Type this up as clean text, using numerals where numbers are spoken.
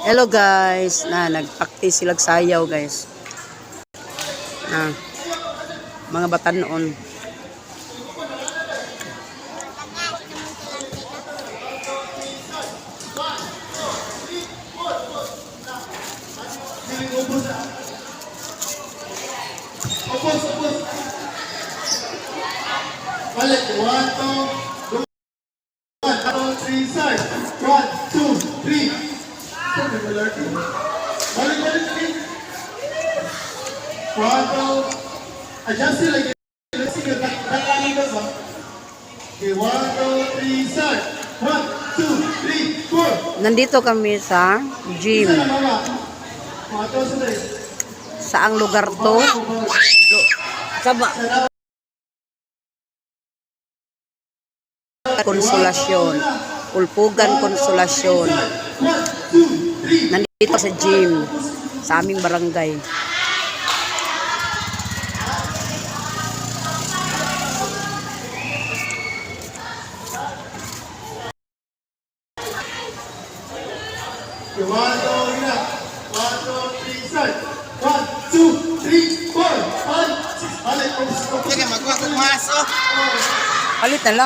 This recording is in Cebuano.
Hello guys, na nagpractice sila sayaw, guys. Na mga batanon. Opos, opos. Balik. One, two, one, two, three, start. One, two, three. Balik, balik, balik. One, two. Adjust it like sige, dakanin ka ba? Okay, one, two, three, start. One, two, three, four. Nandito kami sa gym. Isa na, mama. Mga two, three. Saang lugar to? Sa ba? Konsolasyon. Pulpugan Konsolasyon. One, two, three. Nandito sa gym sa aming barangay. Okay, one, two, three. One, two, three, start. One, two, three, four, five, six. Balik, opos, opos. Sige, magkuha kong maso. Palit na lang.